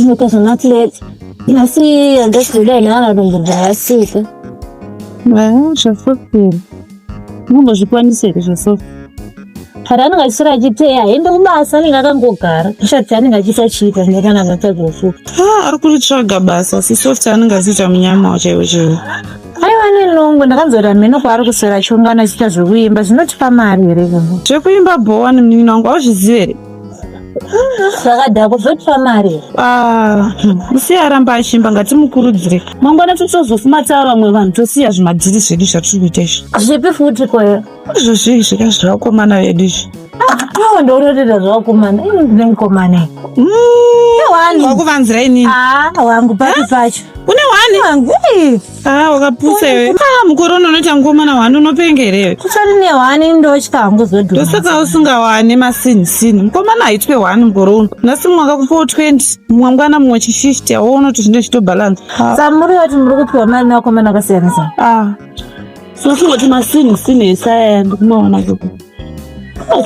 Ndinoita zvemaplate. Asi handazodai naana kutombobva vaseka. Zvasoferi. Unombozvikwanisa here zvasofi? Kana anenge achiswera achiteya haende kubasa anenge akangogara. Kushati anenge achiita chiita zvine kana akatadza kufuka. Ah, ari kuritsvaga basa asi soft anenge achiita munyama chaiwo chaiwo. Aiwa nenongo ndakanzwa kuti hameno kwaari kuswera achiungana achiita zvekuimba zvinotipa mari here izvozvo? Zvekuimba bhowani munin'ina wangu hauzvizive here? Zvakadhakwa zvotipa mari here? Ah, musiye aramba achiimba ngatimukurudzire. Mangwana totozofuma tava vamwe vanhu tosiya zvimadhiri zvedu zvatiri kuita izvi. Zvipi futi koyo? Izvozvi izvi ka zvevakomana vedu izvi. Awa ndororera zvevakomana. Ini ndine mukomana. Wani. Wakuvanzira inini. Ah, wangu papi pacho. Une wani? Wangu. Ah, wakapusa iwe. Ah, mukore uno unoita mukomana wani unopenga here iwe? Kutori nehwani ndotya hangu zodhuma. Ndosaka usingawani masini sini. Mukomana haitwe hwani mukore uno. Nhasi mumwe akakupawo 20, mangwana mumwe chi 50, awoona kuti zvinenge zvichitobhalansa. Samuri vati muri kupiwa mari nevakomana vakasiyana siyana. Ah. So kungoti masini sini esaya ndikumaona kupi.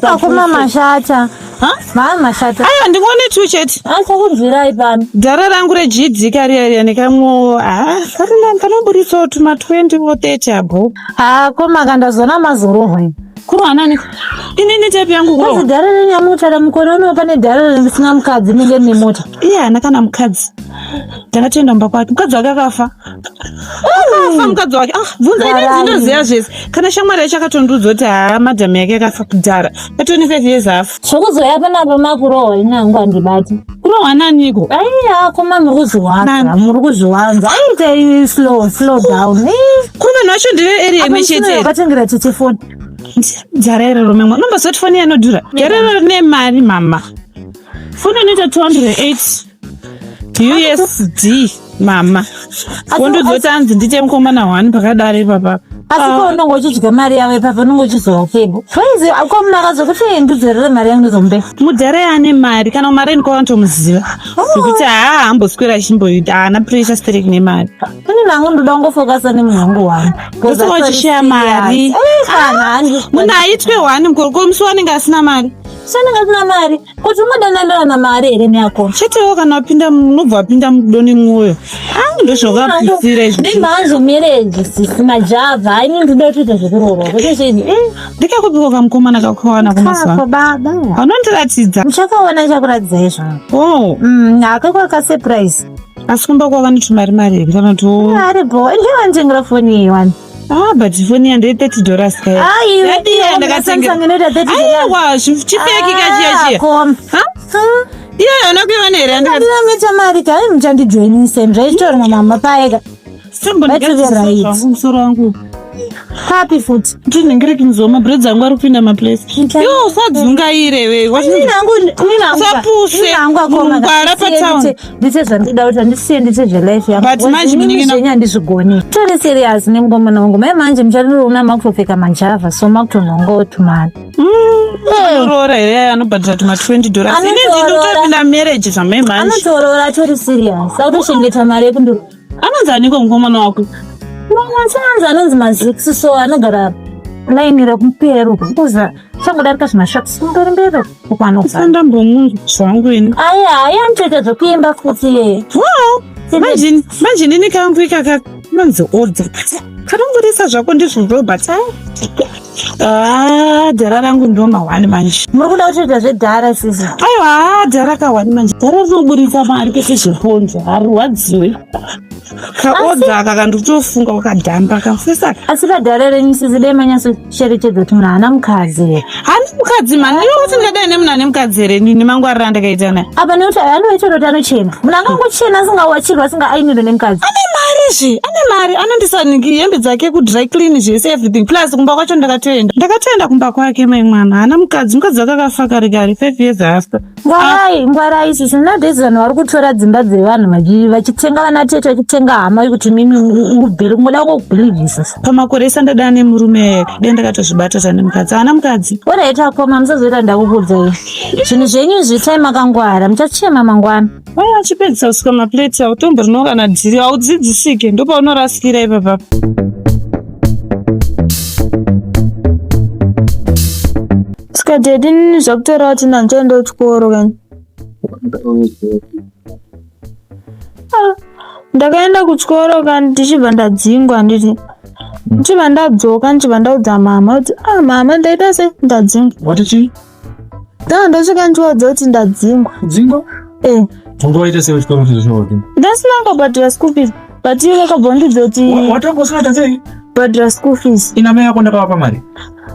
Akuma mashata. Ha? Mashata. Aiwa ndingone tu chete. Achakunzwirai pano. Dhara rangu rejidzika riya riya nekamwe ah karina kanoburitsawo tuma 20 or 30 abo. Ah koma kandazona mazorohwa. Kurohwa nani? Inini type yangu kurohwa. Kazi dhara renyamuta mukore uno pane dhara risina mukadzi rinenge rine mota. Iye haana kana mukadzi. Ndakatoenda kumba kwake. Mukadzi wake akafa. Akafa mukadzi wake. Ah, bvunza ini ndinoziva zvese. Kana shamwari yacho akatondiudza kuti haa madam yake akafa kudhara. Pa 25 years afa. Zvokuzouya panapa makurohwa ini hangu handibati. Kurohwa naniko? Aiya koma muri kuzviwanza. Muri kuzviwanza. Aitai slow slow down. Ko vanhu vacho ndeve area imwe chete. Vakatengera tete foni. Dhara iroro memwa. Unombozoti foni yanodhura. Dhara iroro rine mari mama. Foni inoita 208 USD mama. Wondodzoti anzi ndiite mukomana one pakadaro ipapa. Asi ko unonge uchidya mari yavo ipapa unonge uchizowa kebo. Zvoizi ko munhu akazokuti ndidzorere mari yangu ndozomupe. Mudhara ane mari kana mari ndiko vanotomuziva. Zvekuti haa haamboswera achimboita haana pressure sterek nemari. Ini nangu ndoda kungofokasa nemunhu wangu wani. Ndosaka uchishaya mari. Eh, kana handi. Munhu haitwe one mukuru ko musi wanenge asina mari. Sanenge asina mari. Kuti ungodananira namari here neyako? Chetewo kana wapinda unobva wapinda murudo nemwoyo. Ah, ndozvakapisira izvi. Ndimhanzo marriage sisi majava. Ini ndinoda kutoita zvekuroorwa. Kwete zvinhu. Eh, Ndikakupiko kamukomana kakawana kumazuva. Kako baba. Unondiratidza. Muchakaona chakuratidzai zvangu. Oh, Akako ka surprise. asi kumba kwava netumari mari here kana kuti wo- Ari bho. Ndiye wanditengera foni iyi wani. Ah, but foni yando ye30 dollars kaya. Ai, Yadiya ndakatengera. Samsung inoita 30 dollars. Aiwa, chipeki kachiya chiya. Kom. Ha? Iyo yona kuiona here andikati Andina mita mari kai muchandijoinise zvaichitorwa namama paeka. Sambo Let's be right. ndikati musoro wangu. Papi futi. Ndinenge kinzwa mabraids angu ari kupinda maplace. Yo, usadzungaire we. Usapuse. Mungwara patown. Ndite zvandida kuti andisiye ndite zvelife yangu. But manje munenge zvenyu handizvigoni. Tori serious nemukomana wangu. Mai manje muchandiona makutopfeka majava so makutonhongawo tumari. Anoroora here aya anobhadhara tuma 20 dollars. Ini ndinotopinda marriage zvamai manje. Anotoroora atori serious. Akutochengeta mari yekundoro. Anonzi aniko mukomana wako? Anonzi anonzi maziksi so anogara laini rekumberi kuza changodarika zvimashops kumberi mberi uko anogara. Ndambomunzwa zvangu ini. Aya aya anotoita zvekuimba futi. Wow. Manje manje nini kangu ikaka kanonzi odza. Kanongorisa zvako ndizvozvo but Ah, dhara rangu ndo mahwani manje. Muri kuda kutoita zvedhara sisi? Aiwa, dhara kahwani manje. Dhara rinoburitsa mari kwete zveponzo, harirwadziwe. Kaodza aka kandikutofunga wakadhamba kafesa. Asi padhara renyu sisi dai manyatsocherechedza kuti munhu haana mukadzi. Haana mukadzi mani, iwe kuti ndingadai nemunhu ane mukadzi here nemangwariro andakaita naye. Apa nekuti anoita kuti anochena. Munhu angangochena asingawachirwe asingaainirwe nemukadzi. Ane mari zve, ane mari anondisaniki hembe dzake kudry clean zvese everything plus kumba kwacho ndakatoenda. Ndakatoenda kumba kwake mai mwana, haana mukadzi, mukadzi wake akafa kare kare 5 years after. Ngwarai, ngwarai sisi nowadays vanhu vari kutora dzimba dzevanhu vachitenga vana tete vachitenga hama kuti mimi ubhiri kungoda kukubhilivhisa. Pamakore ese andada nemurume dai ndakatozvibata tane mukadzi, haana mukadzi. Orit akoma musazoita ndakukudzai. Zvinhu zvenyu izvi itai makangwara muchachema mangwana. Waya achipedzisa kusuka maplates automborinawo kana dhiri haudzidzisike ndopaunorasikira ipapa. Saka daddy nini zvakutoreva kuti nandichaenda kuchikoro kani? Ah, ndakaenda kuchikoro ka ndichibva ndadzingwa handiti ndichibva ndadzoka ndichibva ndaudza mama kuti ah mama ndaita sei ndadzingwa Wati chii? Ndanga ndosvika ndichivaudza kuti ndadzingwa. Kudzingwa? Eh. Wanga waita sei kuchikoro kuti zvichoti? Ndasina kubhadhara school fees. But ivo vakabva vandiudza kuti Watanga usina kuita sei? bhadhara school fees. Ina mai yako ndakavapa mari.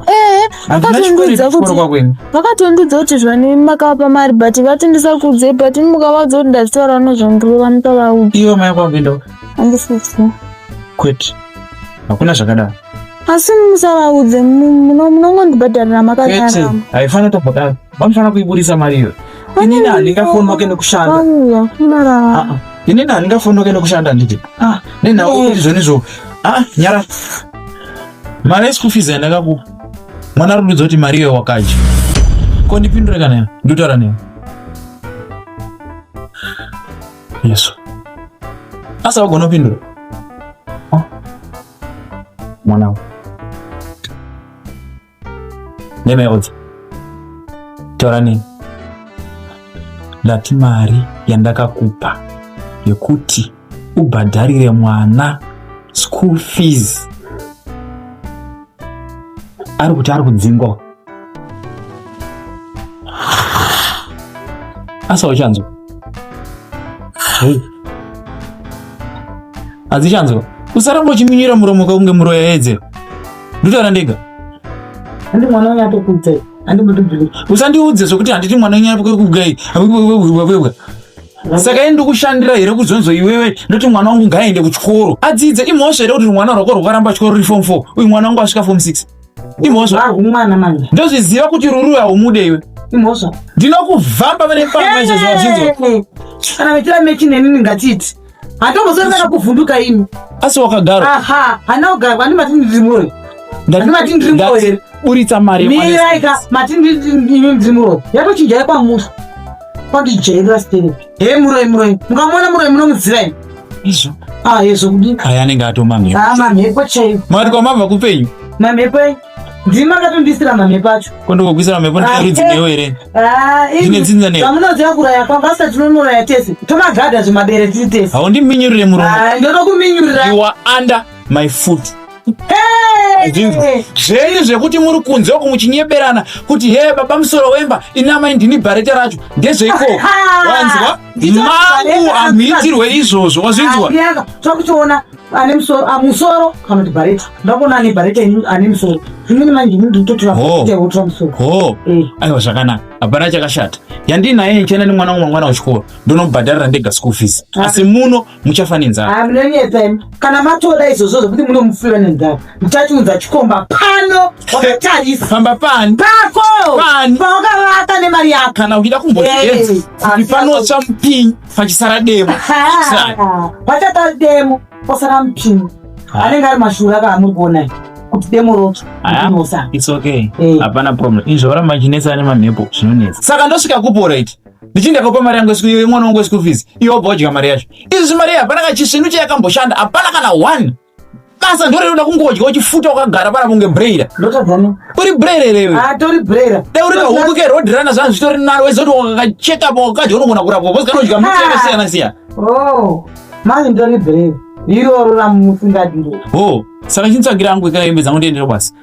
Eh, Handina chikwereti vakatondiudza kuchikoro kuti kwako ini. vakatondiudza kuti zvani makavapa mari but vati ndisakuudzei but imi mukavaudza kuti ndazvitaura vanozondirova mutovaudza. Iwe mai yako wamboenda Handisisi. kwete. Hakuna zvakadaro. Asi musavaudze munongondibhadharira Kwete. makanyarara. Haifanira kutobhadhara. Vanofanira kuiburisa mari iyo. Inini handingafonoke nekushanda. Vauya, unorara. Ah, ah. Inini handingafonoke nekushanda handiti. Ah, nenhau kuti zvonizvo. Ah, nyara. Mari yeschool fees yandakakupa. Mwana ari kundiudza kuti mari iyoyo wakadya. Ko ndipindure kana iwe? Ndikutaura newe. Yesu. Asi haugoni kupindura. Oh. Mwanangu. Nemeodza. Taura neni. Ndati mari yandakakupa yekuti ubhadharire mwana school fees ari kuti ari kudzingwa asi hauchanzwa hey. Hadzichanzwa usaramba uchiminyira muromo kunge muroya yedzero ndotaura ndega Handi mwana wenyu atokudza handi mutubviri. Usandiudze zvekuti handiti mwana wenyu atokudza. Saka ini ndikushandira here kuzonzo iwewe ndoti mwana wangu ngaaende kuchikoro adzidze imhosva here kuti mwana rwako rwakaramba chikoro riri form 4 uyu mwana wangu asvika form 6 imhosva mwana manje ndozviziva kuti ruru haumude iwe imhosva ndinokuvhamba vane pamba izvo zvazvinzwa kana vechira mechi nenini ngatiti hatombosori kana kuvhunduka imi asi wakagara aha hana kugara kwandi mati ndiri muroyi Handi mati ndiri muroyi here buritsa mari miraika mati ndiri ndiri muroyi yatochinjai kwamuri kwandijairira stereki he muroyi muroyi mukamuona muroyi munomuziva imi izvo ah yezvo kudii aya anenge atomamhepo ah mamhepo chaiwo mati kwamabva kupenyu mamhepo enyu ndimi makatondisira mamhepo acho kondikokuisira mhepo ndinarudzi newe here Ah, Ndine dzinza newe. Zvamunoziva kuraya kwangu asi tinonoraya tese tomagadha zvimabere tiri tese haundiminyurire muromo Ah, ndotokuminyurira you are under my foot Hey! Zvinzwa. Zvenyu zvekuti muri kunze uko muchinyeberana kuti he baba musoro wemba ini amai ndini bhareta racho ndezveikoko wanzwa Ndito mangu bhareta hamuitirwe izvozvo wazvinzwa Handiyaka, takutoona ane musoro ah, musoro kana kuti bhareta ndakuona ane bhareta ini ane musoro inini manje ini ndinototora Oh. bhareta wotora musoro ho Eh. aiwa zvakanaka hapana chakashata yandinaye ndichienda nemwana wangu mangwana kuchikoro ndonomubhadharira ndega school fees asi muno muchafa nenzara Ah, munonyepa imi kana matoda izvozvo zvekuti munomufira nenzara muchachiunza chikomba pano wakatarisa pamba pani pako Pani. pawakavaka nemari yako kana uchida kumboedza Eh, kuti panotsva mupinyi pachisara demo Sara. pachata demo posara mupinyi anenge ari mashura ka amuri kuona kuti demo rotsva Aya. ndinosa It's okay. Eh. Hapana problem. Izvo ramba chinetsa nemamhepo zvinonetsa. Saka ndosvika kupo right? Ndichinda kupa mari yangu yeschool mwana wangu school fees. Iwe wobva wadya mari yacho. Izvi mari hapana kachisvinu chayakamboshanda, hapana kana one. Basa ndore rinoda kungodya uchifuta wakagara pana kunge brailler. ndotadzana Uri brailler iwe. atori brera Dai uri kahuku ke road runner zvangu zvitori naro wezoti wakacheka pa wakadya unogona kurapwa because kanodya miti yakasiyana siyana. oh manje nditori brera iroro ramusingadiro Oh, saka chintsvagira hangu ikaya hembe dzangu ndiendere basa.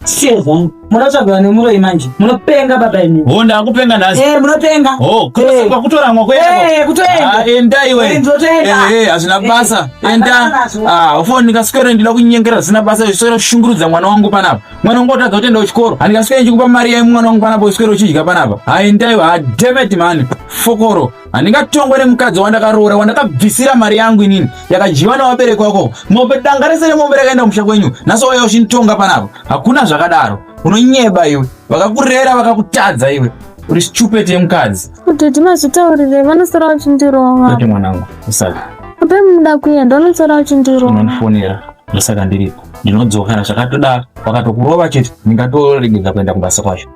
siye zvangu munotsvagwa nemuroyi manje munopenga baba imi Oh, ndakupenga nhasi. Eh, munopenga Oh, Eh. kutoramwa kuenda. Eh, kutoenda. Ah, enda iwe. Eh, ndotoenda. Eh, eh, hazvina Eh, basa. hazvina Enda. basa. Ah, ufone ndikaswera ndida kunyengera zvisina basa zviswera kushungurudza mwana wangu panapa. Mwana wangu otadza kutoenda kuchikoro. Handikaswera ndichikupa mari yayi mwana wangu panapa uswera uchidya panapa. Ah, enda iwe. Ah, damn it man. Fokoro. Handingatongwe nemukadzi wandakaroora wandakabvisira mari yangu inini yakadyiwa nevabereki wako. Mombe danga rese remombe rakaenda kumusha kwenyu. Nhasi wauya uchinditonga panapa. Hakuna zvakadaro. Unonyeba iwe. Vakakurera vakakutadza iwe. Uri stupid yemukadzi. Daddy mazvitaurire vanosara vachindirova. Kwete mwanangu, usati. Ape muda kuenda vanosara vachindirova. Unondifonera ndosaka ndiripo. Ndinodzoka kana zvakatodaro wakatokurova chete ndingatoregedza kuenda kubasa kwacho.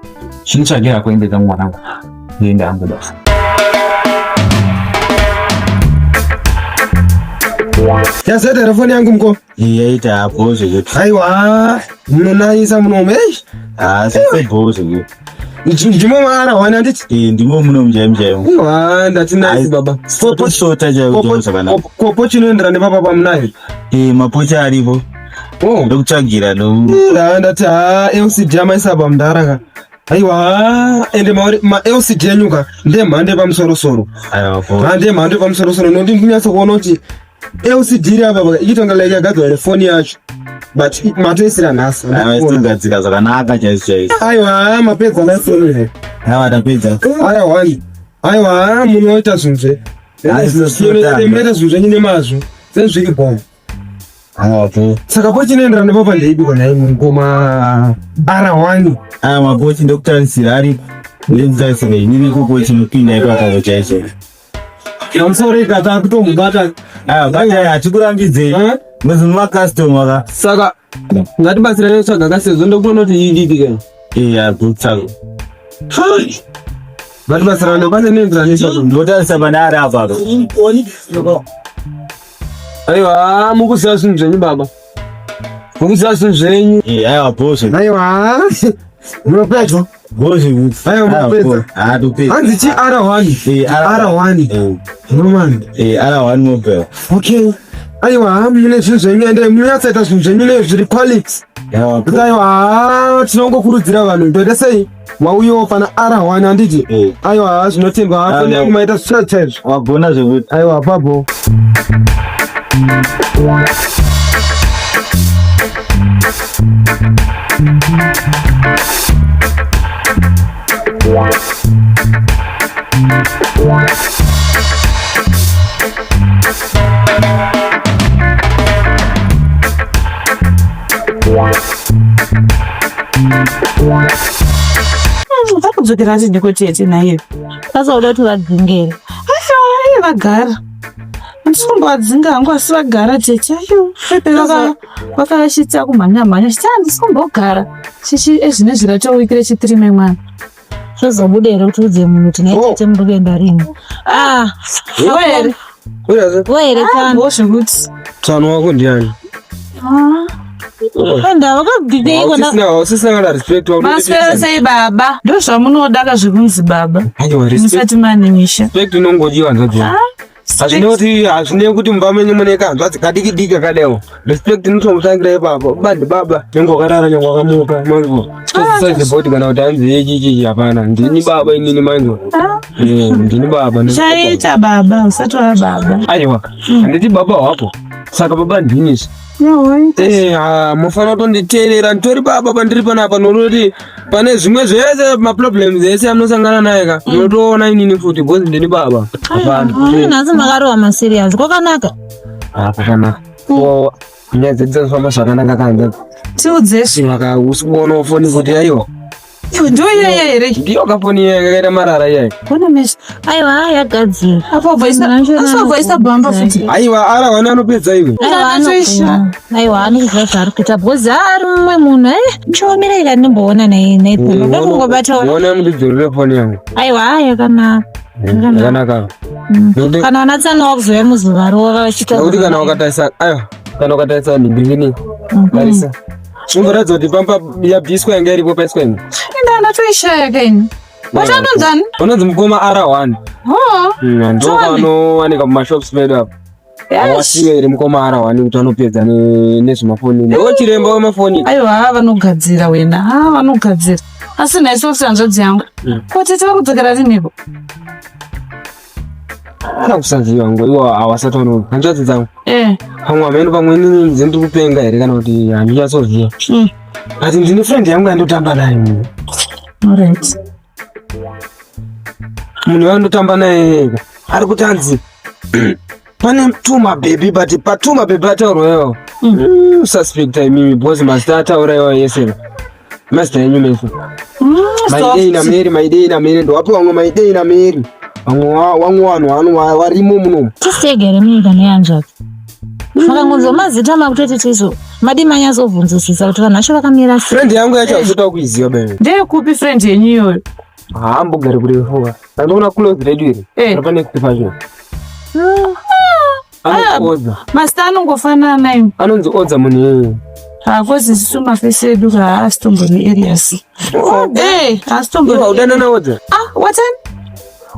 Chinitsvagira kuendedza mwanangu. Ndiende hangu basa. Yazoita here foni yangu mko? Yaita hapo zvekuti. Aiwa, munonayisa munomu. Eish. Ah, sese bho zvekuti. Ndimo maara wani handiti? Eh, ndimo muno muchaimo chaimo. Iwa ndati nice baba. Sota chaivo chaimo zvakanaka. Kopo chinoenderana nepapa pamunayo. Eh, mapocha aripo. Oh. Ndokutsvagira no. Ah, ndati ha LCD amaisa apa mudhara ka. Aiwa ende mauri ma LCD enyu ka ndemhando yepamusoro-soro. Aiwa po. Ha ndemhando yepamusoro-soro nokuti ndikunyatso kuona kuti LCD iri apa pa ichitonga like yagadzirwa nefoni yacho. But matoisira nhasi. Aiwa isitogadzira zvakanaka chaizvo chaizvo. Aiwa mapedza nafoni. Aiwa tapedza. Aiwa wani. Aiwa munoita zvinhu zve. Aiwa, zvinosota. Munoita zvinhu zvenyu nemazvo. Sezviri bho. Aiwa po. Saka pochinoenderana nepapa ndeipi kona ngoma R1. Aya mapochi ndokutarisira aripo. Ndokutarisira inini ikoko chinopinda ipapapo chaizvo. Pamusoro ikata kutomubata. Aiwa batai hatikurambidzei. Eh? Muzi mumakastoma ka. Saka ngatibatsirane kutsvaga ka sezvo ndokuona kuti iyi diki ka. Eh, akutsvaga. Ngatibatsirane pane inoenderana nepapo. Ndotarisa pane ari apa ka. Aiwa mukuziva zvinhu zvenyu baba. Mukuziva zvinhu zvenyu. Eh, aiwa bhozve. Aiwa. Munopedza. Bhozve kuti. Aiwa, mupedza. Ah, topedza. Hanzi chi R1. Eh, R1. Eh, No man. eh, R1 mobile. Okay. Aiwa mune zvinhu zvenyu ende munyatsoita zvinhu zvenyu nezviri quality. Aiwa Kuti aiwa tinongokurudzira vanhu toita sei wauyewo pana R1 handiti? Eh. Aiwa zvinotendwa Ah, foni yangu maita zvisina chaizvo. Wagona zvekuti. Aiwa papo. Vakudzokera riniko tete naiyo? Pasauda kuti vadzingere. Aiwa, vagara. Handisi kumbovadzinga hangu asi vagara tete. Ayo, pepe vakachita kumhanya mhanya. Chiti handisi kumbogara. Chichi ezvinezvi ratowiki rechitiri memwana. Zvozobuda here kuti udze munhu kuti nhai Oh. tete muri kuenda rini? Ah, here. Uyazve Wo here tsano? Bo zvekuti. tsano wako ndiani? Enda vakabvipeiko na Hausisina hausisina kana respect Maswera sei baba? Ndozvamunoda ka zvekunzi baba. Aiwa respect Musati manimisha. respect inongodiwa hanzvadzi yangu. Hazvinei kuti hazvinei kuti mumba menyu mune kahanzvadzi kadiki diki kakadaiwo. Respect inotomutangira ipapo. Baba ndibaba. Nyangwe wakarara nyangwe wakamuka manzwa. Size body kana kuti hanzi ichi ichi ichi hapana. Ndini baba inini manzwa. Eh, ndini baba. ndini baba. Chaita baba, usati wava baba. Aiwa. Handiti baba wapo. Saka baba ndini. Eh, ah, mufanira kutonditeerera nditori baba pandiri panapa nokuti pane zvimwe zvese maproblems ese amunosangana naye ka munotoona inini futi because ndini baba. Hapana. nhasi makarova maserious kwakanaka. Ah, kwakanaka. Ko nyaya dzedu dzinofamba zvakanaka kanza. Tiudzesve. Saka usi kuonawo foni kuti aiwa. Iwe ndiyo iyaya here? Ndiyo kafoni iya yakaita marara iyayi. Kona mesha. Aiwa yagadzira. Apo bvaisa, apo bvaisa bhamba futi. Aiwa ara anopedza iwe. Aiwa anogona. Aiwa anoziva zvaari kuita because ari mumwe munhu eh chiomera ika ndimboona naye naye ndokungobatawo. Uone mundidzorere foni yangu. Aiwa yakanaka. Yakanaka. Nokuti Kana vana tsano vakuzouya muzuva rova vachiita. nokuti kana ukatarisa aiwa kana ukatarisa nhibhirini tarisa. Unoratidza kuti pamba yabviswa yanga iripo paiswa imwe. Enda ndatoishaya kaini. Wachanonzani? Unonzi mukoma R1. Ho. Ndo vanowanika mumashops medu apa. Awasiwe iri mukoma R1 kuti anopedza nezvemafoni. Ndo chiremba wemafoni. Aiwa vanogadzira wena. Ah vanogadzira. Asi nhai sosi hanzvadzi yangu. Ko tete vakudzokera riniko? Kana kusaziva ngo iwo hawasati vano hanzvadzi dzangu. Eh. Pamwe hameno pamwe inini ndiri kupenga here kana kuti handinyatsoziva. But ndine friend yangu yandotamba naye munhu. Alright. Munhu wandotamba naye ega ari kuti anzi pane two mabhebhi but patwo mabhebhi ataurwa iwawo. Suspect imimi because mazita ataura iwawo yese. Mazita enyu mese. Maidei naMary, maidei naMary ndowapi vamwe maidei naMary. Vamwe vamwe vanhu vano varimo munomu. Tisegere munyika nehanzvadzi. Makangonzwa mazita makutoti tizo. Madi manyatsobvunzisisa kuti vanhu vacho vakamira sei. Friend yangu yacho hausati kuiziva baby. Ndeyekupi friend yenyu iyoyo? Haambogari kurefu. Andoona close redu iri. Eh. Pane next pacho. Anonzi Odza. Mazita anongofanana imi. Anonzi Odza munhu iyeye. Hakozi isusu mafesi edu haasitomboni areas. Eh, haasitomboni. Iwe udanana odza. Ah, watani?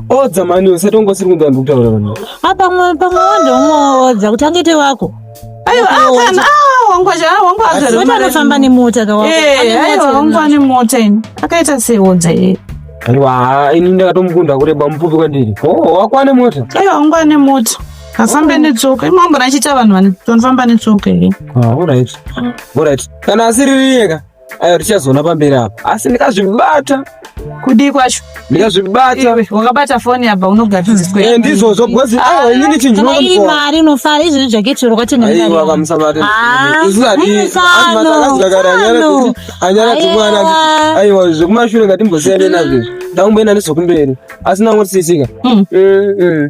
Odza mani usati wanga usiri kunzwa ndikutaura vanhu. Ah, pamwe pamwe wondomuodza kuti angaite wako. Aiwa, ah, kana ah, wangu acha, ah, wangu agara. Wati anofamba nemota ka wako. Eh, Ane aiwa, mota wangu ane mota ini. Akaita sei odza iye? Aiwa, ini ndakatomukunda kureba mupfupi kwandiri. Oh, wako ane mota. Aiwa, wangu ane mota. Afambe netsoka. Imwe ambona achiita vanhu vanofamba netsoka here? Ah, alright. Alright. Kana asiri riye ka. Aiwa tichazoona pamberi apa. Asi ndikazvibata. Kudii kwacho? Ndikazvibata. Iwe, wakabata foni apa unogadziriswa. Eh, ndizvozvo because aiwa inini chinhu Kana iri chinondipowa. mari inofara izvozvi jaketi rakatenga nemari Aiwa yangu. kamusabate. Ah, Isu hati mufano, mufano. anyara dzimwana. Aiwa. Aiwa zvekumashure ngatimbosiyane nazvo. Ndakumboenda nezvekumberi. Asi nangotisisika. Mm. Mm, mm.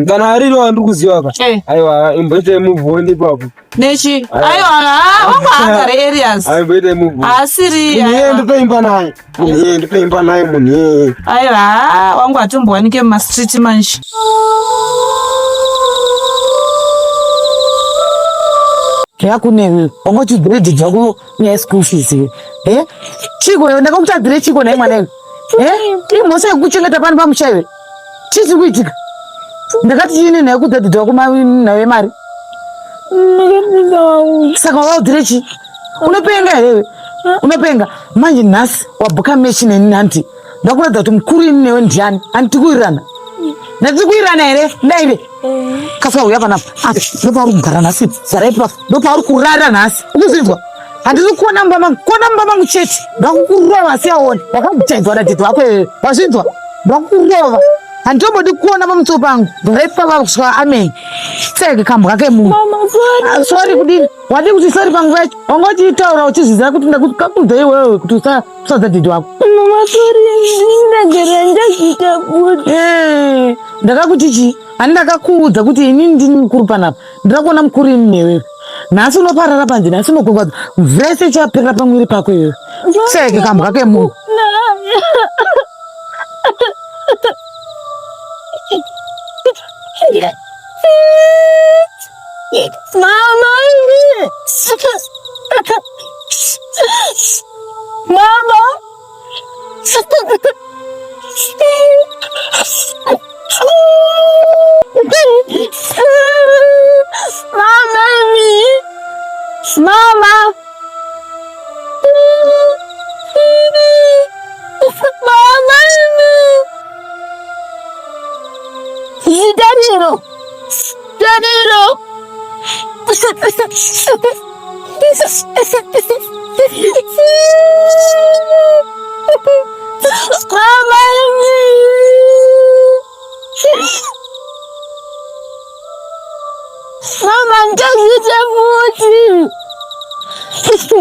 Kana ariro wandiri kuziva ka. Eh. Aiwa imboitai move on ipapo. Nechi. Aiwa, ah, wangu haagare areas. Aimboitai move on. Haasiri. Munhu iyeye ndotoimba naye. Munhu iyeye ndotoimba naye munhu iyeye. Aiwa, ah, wangu hatombowanike mumastreet manje. Yakunewe wangoti grade dzako nyaya school fees iwe eh chiko iwe ndakakutadzire chiko nhai mwana iwe eh imhosva yekukuchengeta pano pamusha iwe chii chiri kuitika ndakati chiini nhai kudza dhidhi wako nhau yemari saka wavaudzire chii unopenga here iwe unopenga manje nhasi wabhuka mechi neni nanti ndakuratidza kuti mukuru ini newe ndiani anditikuwirirana ndatikuwirirana here ndaive kasika uya panapa apa ndopauri kugara nhasi gara ipapo ndopauri kurara nhasi ukuzinzwa handisi kuona mumba mangu kuona mumba mangu chete ndakukurova asi aone ndakajaidzwa nadhidhi wako iwewe wazvinzwa ndakukurova handitombodi kuona pamusoro pangu gara ipapa kusvika amen tseke kambwa kemunhu Ah, sorry kudini wadii kuti sorry panguva yacho wanga uchitaura uchizviziva kuti ndakakudza iwewe kuti usadza dhidhi wako Mama sorry, ndinagara ndazvita kuti. Eh, ndakakuti chii ani ndakakuudza kuti inini ndini mukuru panapa ndira kuona mukuru ini newewe nhasi unoparara panze nhasi unogwagwadza mvura yese ichaperera pamwiri pako iwewe seke kambwa kemunhu Mama. Mama. Mama me. Mama. Mama me. Dariro. Dariro. Mama me. Mama, ndichazviita futi.